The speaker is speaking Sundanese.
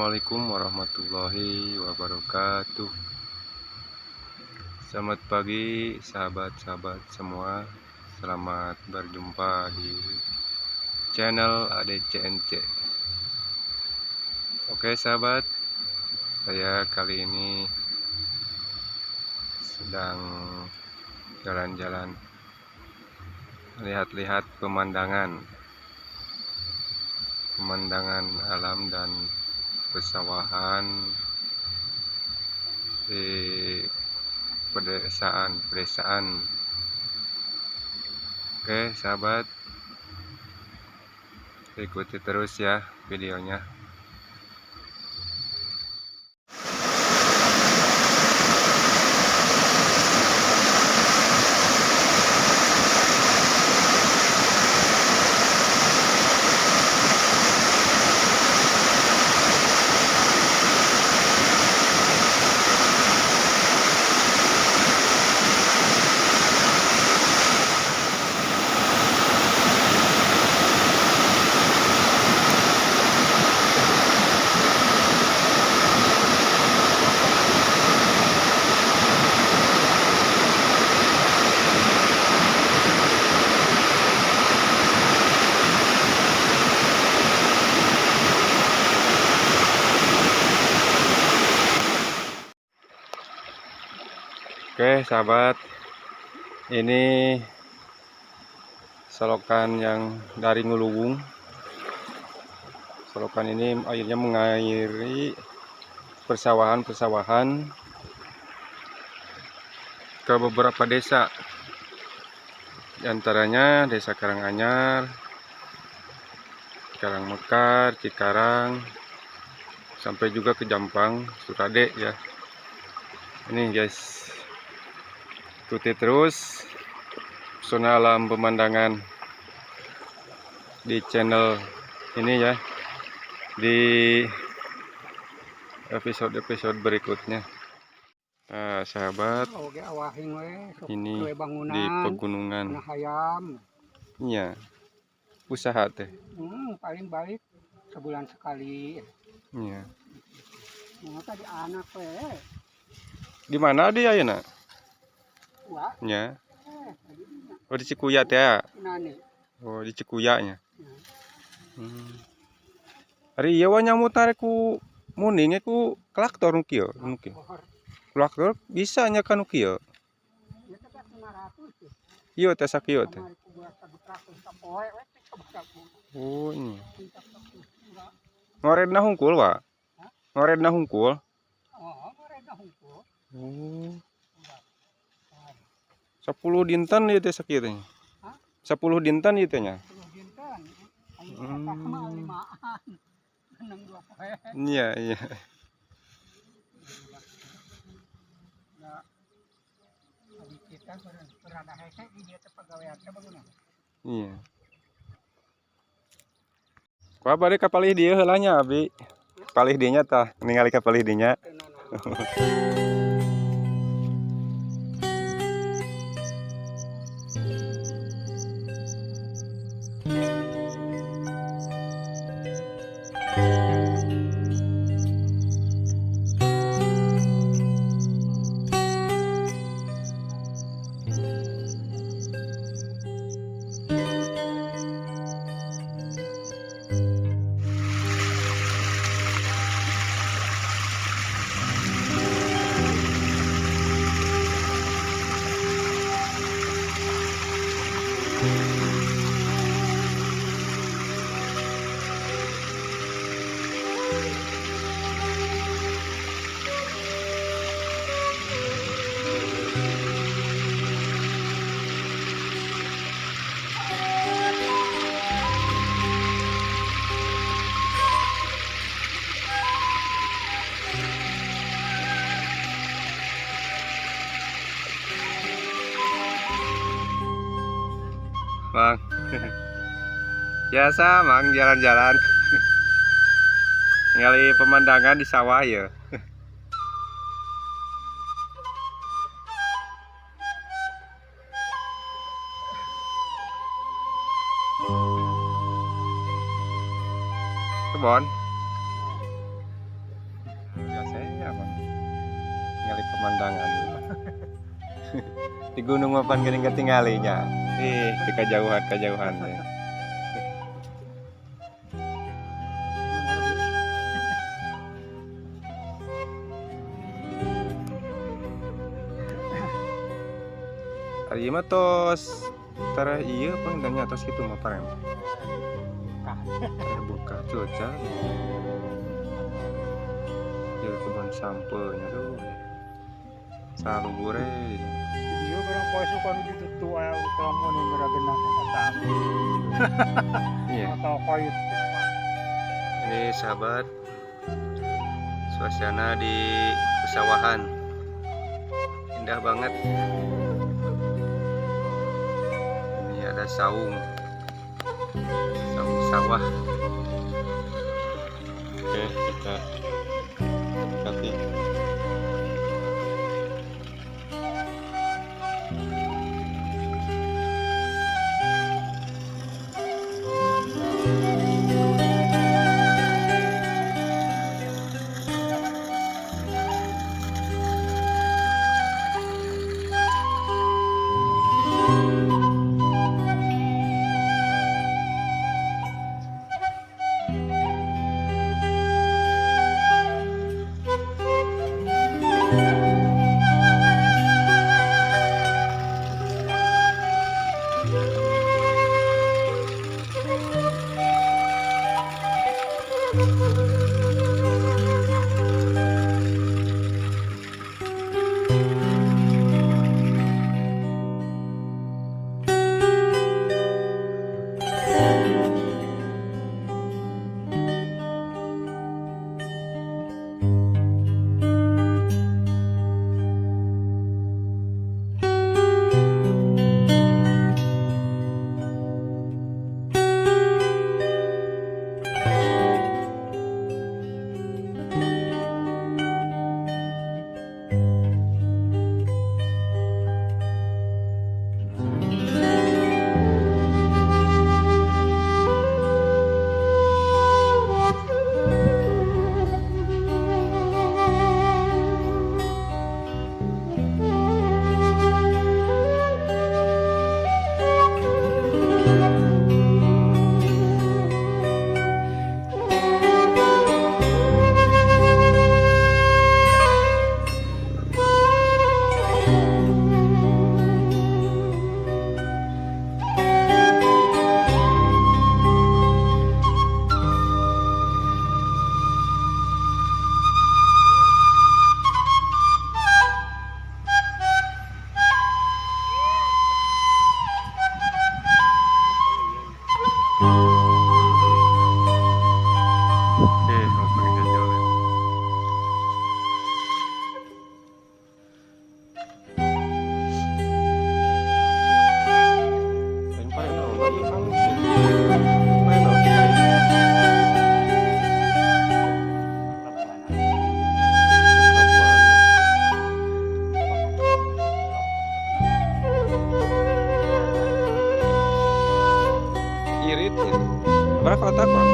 Assalamualaikum warahmatullahi wabarakatuh. Selamat pagi sahabat-sahabat semua. Selamat berjumpa di channel ADCNC. Oke sahabat, saya kali ini sedang jalan-jalan melihat-lihat pemandangan alam dan pesawahan di pedesaan. Oke sahabat, ikuti terus ya videonya. Oke sahabat, ini selokan yang dari Nguluwung. Selokan ini airnya mengairi persawahan-persawahan ke beberapa desa, di antaranya Desa Karanganyar, Karangmekar, Cikarang, sampai juga ke Jampang, Surade ya. Ini guys, ikuti terus pesona alam pemandangan di channel ini ya, di episode-episode berikutnya. Nah, sahabat, ini di pegunungan. Iya, usaha teh. Paling balik sebulan sekali. Iya. Tadi anak Di mana dia ya nak? Ya. Oh, di Cikuya teh ya? Oh, di Cikuyanya. Hari ieu wa nyamut ku muning ku klaktor nu kieu, nu kieu. Klaktor bisa nya ka nu kieu. Ieu teh sakieu teh. Oh, nya. Ngoredna hungkul wa? Ngoredna hungkul? Oh, ngoredna hungkul. Oh. 10 dinten ieu teh sakieu teh. 10 dinten ieu teh nya. 10 dinten. Iya, iya. Iya. Wah, bari ka palih dieu heula nya abi. Palih dieu nya tah, ningali ka palih dieu nya. Mang, biasa mang jalan-jalan, ngali pemandangan di sawah ya. Kebon. Ningali pemandangan. Di gunung mah pan geuning katinggalinya. Ih, di kajauhan-kajauhan teh. Ari mah tos tara ieu panginten tos kitu mah parem. Terbuka cuaca. Ieu kebun sampeu nya tuh. Salubure. Ieu barang poe suka nu ditutu aya lamun geura genah eta. Iya. Atau koit. Ini sahabat, suasana di pesawahan indah banget. Ini ada saung, saung sawah. Oke, kita dekati. Irit ya. Berapa otak, Pak?